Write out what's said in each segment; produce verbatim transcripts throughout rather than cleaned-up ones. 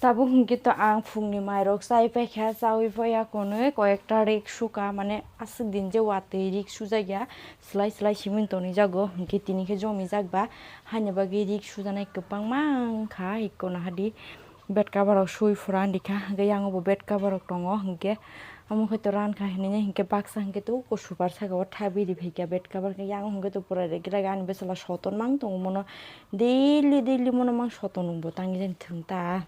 Tabuk hwnkhe to ang phungni mairok chai paikha, chaui paiya konwi koyekta rik suka, mane aswk din je watwi rik sujakya, slai slai simi tonijago, hwnkhe tini khe jomijak ba, haini bagwi rik sujaknai kwbangma wngkha, ikko nahadi bed cover rok sui phura wngkha, hwnkhe yango bo bed cover rok tongo, hwnkhe omo khe to rankha hinwi hwnkhe baksa hwnkhe to uko super saka o thabi ri phaikha bed cover khe, yango hwnkhe to pura rik rak ani bwsala soton mang tongo mono, daily daily mono mang soton wngbo tangwi jani thwng ta.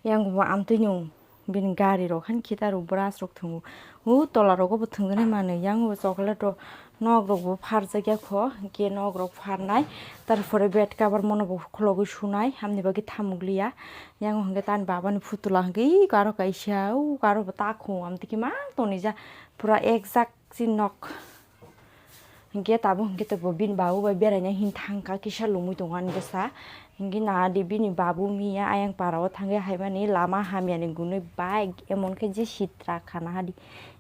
Yang bo amtwino bini gari rok han khita rw brush rok thwngo. O tola rogo bo thwngjaknai manwi, yang bo chocolate rok nok rok bo pharjakya kho, hwnkhe nok rok pharnai, tarpore bed cover mono bo khologwi sunai, hamni bagwi thamukliya. Yang hwnkhe tani baba ni phutula hwnkhe iko aro kaisa, o aro bo takhung amtwikhe mang tonija, pura exact si nok. Hwnkhe tabuk hwnkhe to bo bini babu bai beraina hin thangkha, kisa lomwi tongo ani bwsa. Hwnkhe nahadi bini babu miya ayang para o thangwi haimani lama hamyani gunwi bike emon khe je sitra kha nahadi.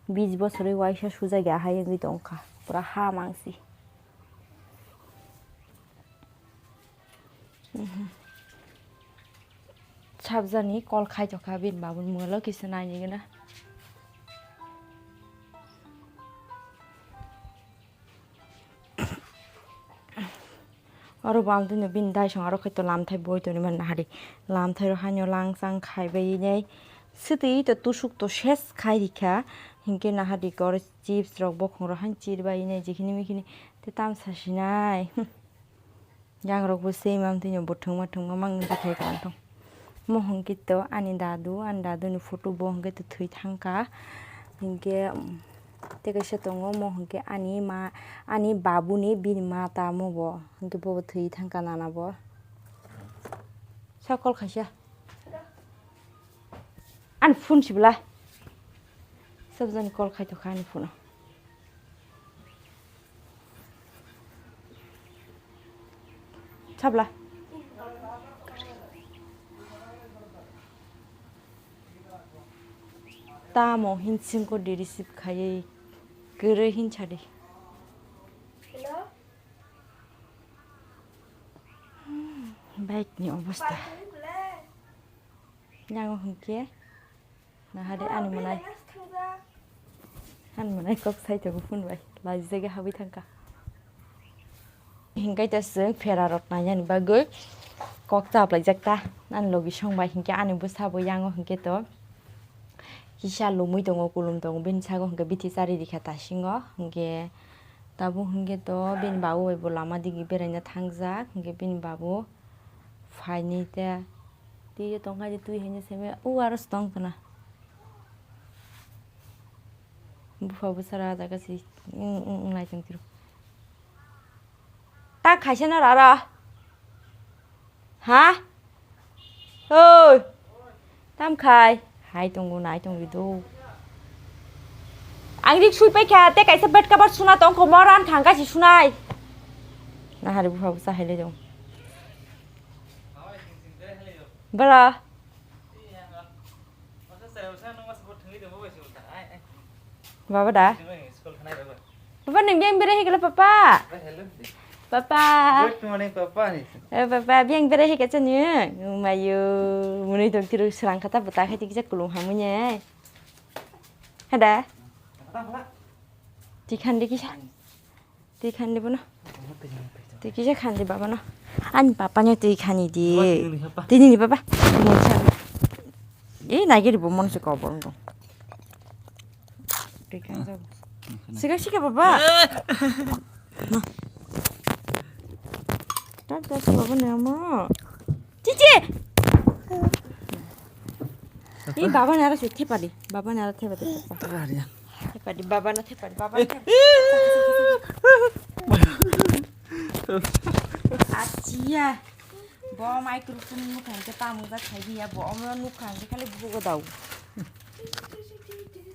Bis bosorwi waisa sujakya hai wngwi tongkha. Pura ha mangsi. Sabjani kol khai tongkha bini babuni mungalo kisa nainwi gana. Oro bo ang tini bini dai song aro khaito lamthai boi toni man nahari. Lamthai rok haino langsang khai bai nai. Swtwi to tusuk to ses khai rikha. Hinkhe nahari khe oro chips rok bokhong rok han chir bai nai jikhini mikhini te tamsa sinai. Yang rok bo same am tini bo thwngma thwngma mang wngwi thai tong thung. Mo hwnkhe to ani dadu, ani dadu ni photo bo hwnkhe to thwi thangkha. Hinkhe, um, tei kaisa tongo, mo hwnkhe ani ma, ani babu ni bini ma ta mo bo. Hinkhe bo bo thwi thangkha nana bo. Sa kol khaisa. Ani phone sibla. Sabjani kol khai tongkha ani phone o. Sabla. Tamo hinsingko di receive khaiwi kwrwi hinsa di. Bike ni obostha. Yango hwnkhe. Nahadi ani mwnai. Ani mwnai kok sai tongo phone bai. Laijagwi habwi thangkha. Hinkhe to chwng phera rok nainani bagwi kok chaplaijak ta. Ani logi song bai hinkhe ani bwsa bo yango hinkhe to kisa lomwi tongo, kulum tongo, bini sago hinkhe bithi chari rikha tasingo. Hinkhe tabuk hinkhe to bini babu bai bo lama digi beraina thangjak. Hinkhe bini babu phaini te twi tongkha je twi haino seme u aro se tong tona. Bupha bwsara jaga se wng wng wng nai tong tiro. Ta khaisa na rara. Ha? Oi. Tam khai. Hai tongo nai tong rido. Ang rik sui pai kha te kaisa bed cover suna tong kho moran khang kaisa sunai. Na hari bupha bwsa hai le dong. Bala. Baba da? Baba nang biang bere hikla papa? Papa. Good morning, papa. Eh, papa, biang bere hikla chani. Umayo, muni dong tiru serang kata beta khai tikisa kulung hamunya. Hada? Tikhan dikisa. Twi khani bono. Twi kisa khani baba no. Ani papa no twi khani di. Tini ni baba. Tini sa. Eh, nagiri bo mon se ko bon do. Twi khani sa. Siga siga baba. Tak tak baba ne mo. Cici. Ini baba nara sih tepa di. Baba nara tepa di. Tepa di baba na tepa di baba na tepa. Acia. Bo microphone mukhang ke tamu ga khai dia bo omro nukhang ke khali bugo dau.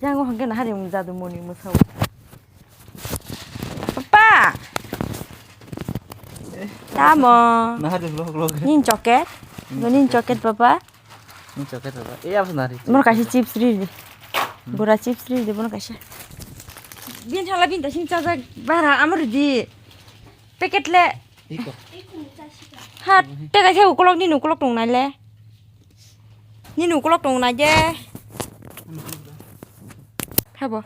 Yang hangke na hari mung jadu moni musau. Papa. Tamo. Nahar di vlog vlog. Nin choket. Nin choket papa. Nin choket papa. Eh apa nari? Bono kaisa chips ri di. Bura chips ri di bono kaisa. Bin thala bin tasin chajak bara amar di. Packet le. Iko. Ha, te kaisa ukolok ni ukolok tong nai le. Nini ukolok tong nai de. Habo.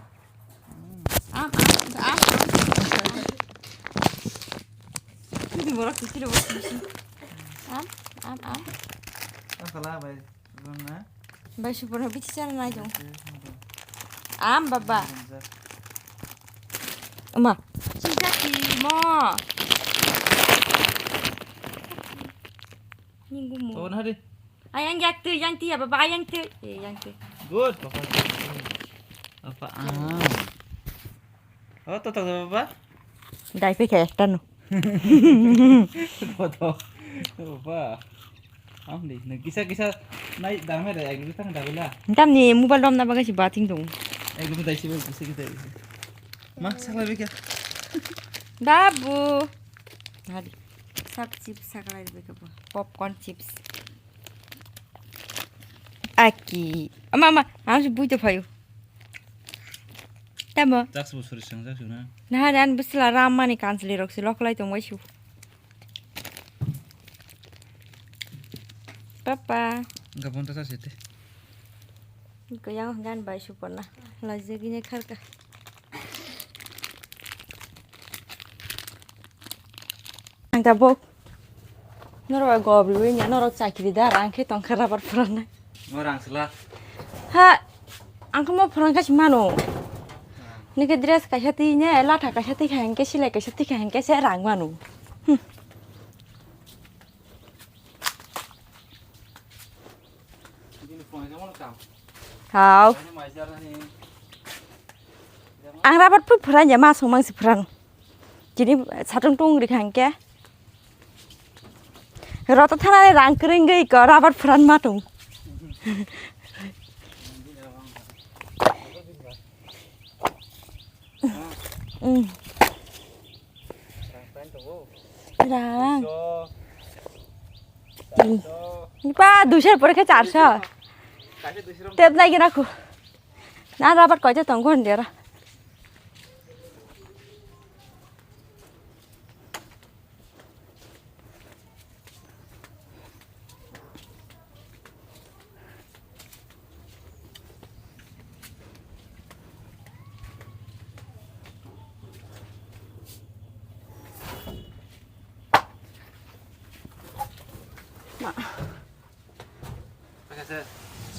Am, am, am. Nini borok kisi ro. Am, am, am. Akala bai, na? Bai, Suporna bichi chana nai jong. Am, baba. Ama. Chisa ki mo. Ninggu mo. Oh, na de. Ayang yak tu, yang tu ya, baba, ayang tu. Eh, yang tu. Good, papa. Apa? Ah. Oh, to, to, to, papa. Dai pe kayak tanu. Foto. Papa. Am di, na kisa, kisa, nai, dame da, ek dutang da bela. Tam ni mobile dom na bagai si bating dong. Ek dutang dai si, kisa, kisa. Ma, sakla bika. Babu. Hari. Sak chips sakla bika. Popcorn chips. Aki. Ama, ama, ang si buito phayo. Tamo. Tax bo sori sang jak suna. Naha dan bisla ram mani kansli rok si loklai tong waisu. Papa. Gabon ta sete. Ko yang gan bai Suporna. Lajagine kharka. Ang tabuk norok bai gobri bai nya norok chakri da rang khe tong kha rubber phuranai. Mo rang sla. Ha, ang khe mo phurang kha si mano. Nike dress kaisa twi ne latha kaisa twi kha hingke silai kaisa twi kha hingke se rang mano. Hmm. Hao. Ang rubber phu phuran ya ma song mang si phuran. Chini satung tung ri khang ke. Roto thana rang kring gei ko rubber phuran ma tung. Hmm. Rang. Tin. Ni pa duisho pore khe charso. Tep nai gina khu. Na rabat koite tong gon dera.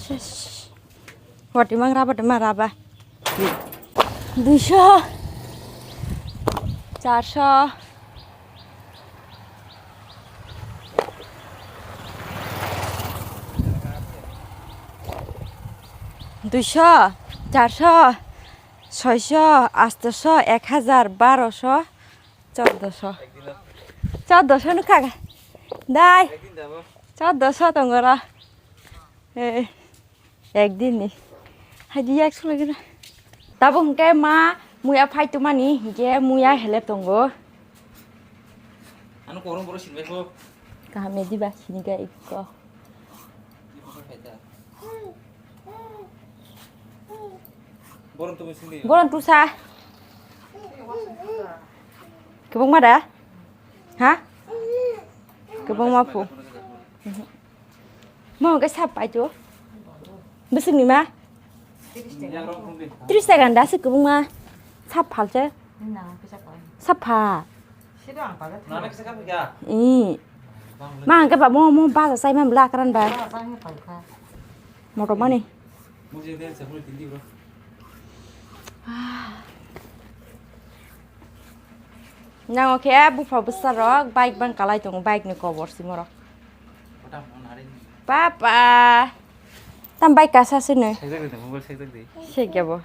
Sis. Wati mang raba de ma raba. Duisho. Charso. Duisho, charso, soisho, astoso, ek hajar, baroso, choddoso. Choddoso nukha. Dai. Choddoso tongora. Eh. Ekdin ni. Haji yak sula gina. Tabuk hwnkhe ma muya phai tongmani, hwnkhe muya helep tongo. Ano korong boro sinbai kho. Kaham ya diba, sini ga ikko. Boron tusa. Kwbangma da? Ha? Kwbangma phu. Mo hwnkhe sap pai to. Bwswk ni ma? Tris taka da se kwbangma. Sap phal se. Sap pha. Ih. Ma hwnkhe ba mo, mo baja sai ma bla kran ba. Motor mani. Nango khe bupha bwsa rok bike bang kalai tongo, bike ni kobor simo rok. Papa. Tam bike kasa sini. Sekjak di, mobile sekjak di. Sekjabo.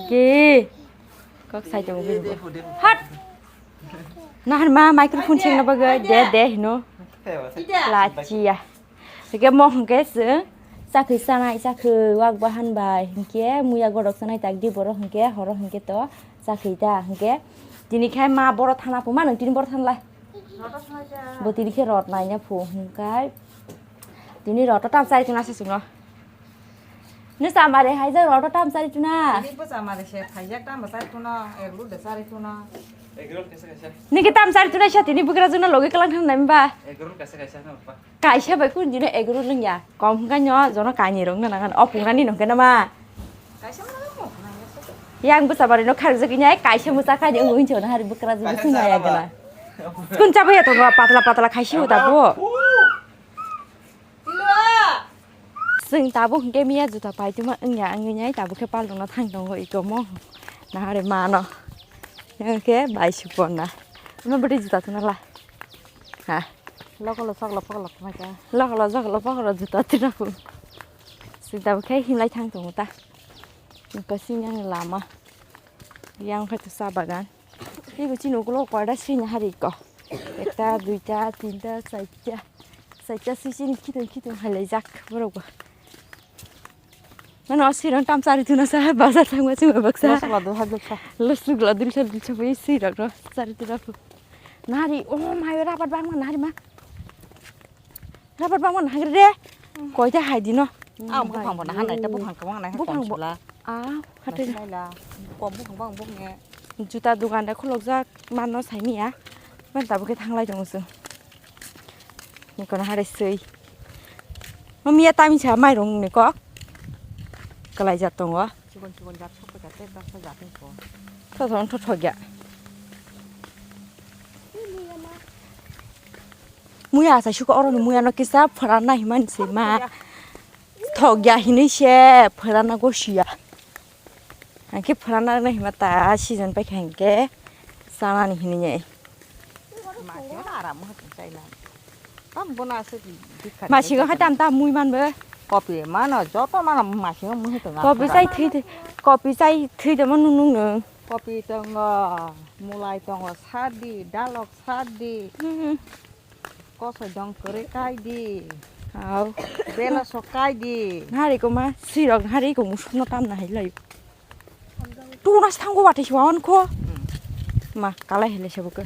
Ge. Kok sai tongo bini. Hat. Nahan ma microphone sengna bagwi de de hino. Lachiya. Hwnkhe mo hwnkhe chwng chakhwi chanai, chakhwi wak bahan bai hwnkhe muya godok chanai tak di borok hwnkhe horo hwnkhe to chakhwi ta hwnkhe tini khai ma boro thana puma nwng tini boro thanlai. Bo tini khe rot naina phu hwnkhe tini rot tam chari tuna se chwngno. Nw chamari hai jak rot tam chari tuna. Tini bo chamari se khaijak tam chari tuna, ek lut de chari tuna. Nini tam sari tunai sa tini bugra juna logi kalang thang nai ba. Egg roll kaisa kaisa no ba. Kaisa bai kun jino egg roll lengya. Kom hwnkha nyo jono kainwi rok nana kan. O pungrani nongke nama. Yang bwsa bari no kharjak inya kaisa bwsa kani ungu hincho na hari bugra juna sing ya gana. Kun chabo ya to patla patla khaisi uta bo. Chwng tabuk hwnkhe miya juta paituma wngya wngwi nai tabuk khe paltongna thang tongo ikomo nahare mano hwnkhe bai sukonna imo bwtwi juta tuna la ha lokolo soklo pokolo khwmaikha lokolo soklo pokolo juta tuna pu chwng tabuk khe himlai thang tongo ta wngkha sini ani lama yang khe to cha bagan. Tei bo chini ukulok koida sini hari ko. Ekta, duita, tinta, charta. Charta si chini khitung khitung hai lai jak borok bo. Mano sirang tam chari tuna sa bazar thangma chuma baksa. Los la do ha baksa. Los la dul sa dul sa bai sirang ro chari tuna pu. Nari oh mai rapat bang ma nari ma. Rapat bang ma nari re. Koita hai dino. Ah buphang bo naha nai ta buphang kwbang nai. Buphang bo. Ah, hate. Naila. Kom buphang bang bok ne. Juta dugan da khulukjak manno saimiya. Man tabuk khe thanglai tongo chwng. Nikono hare swi. Mamiya tamisa mairung ni kok. Kalai jat tongo. Chikon chikon jat sok jat te baksa jat ni ko. Tho tho tho tho ya. Muya sa shuka oro ni muya no kisa phara na himan se ma. Thok ya hinui se phwrana go siya. Hangke phwrana no hima ta season paikha hangke chanani hinui. Masingo hai tam tam mui manbo. Kopi mano joto mano masingo mui tongo. Kopi chai thwi thwi kopi chai thwi de manu nung nung. Kopi tongo, mulai tongo, sadi, dalok sadi. Hmm. Kosoi dong kwrwi kai di. Hau. Bela sok kai di. Nari ko ma sirok nari ko musuk no tam na hai lai. Tu na stango wate siwa on ko. Hmm. Ma kalai hele se buke.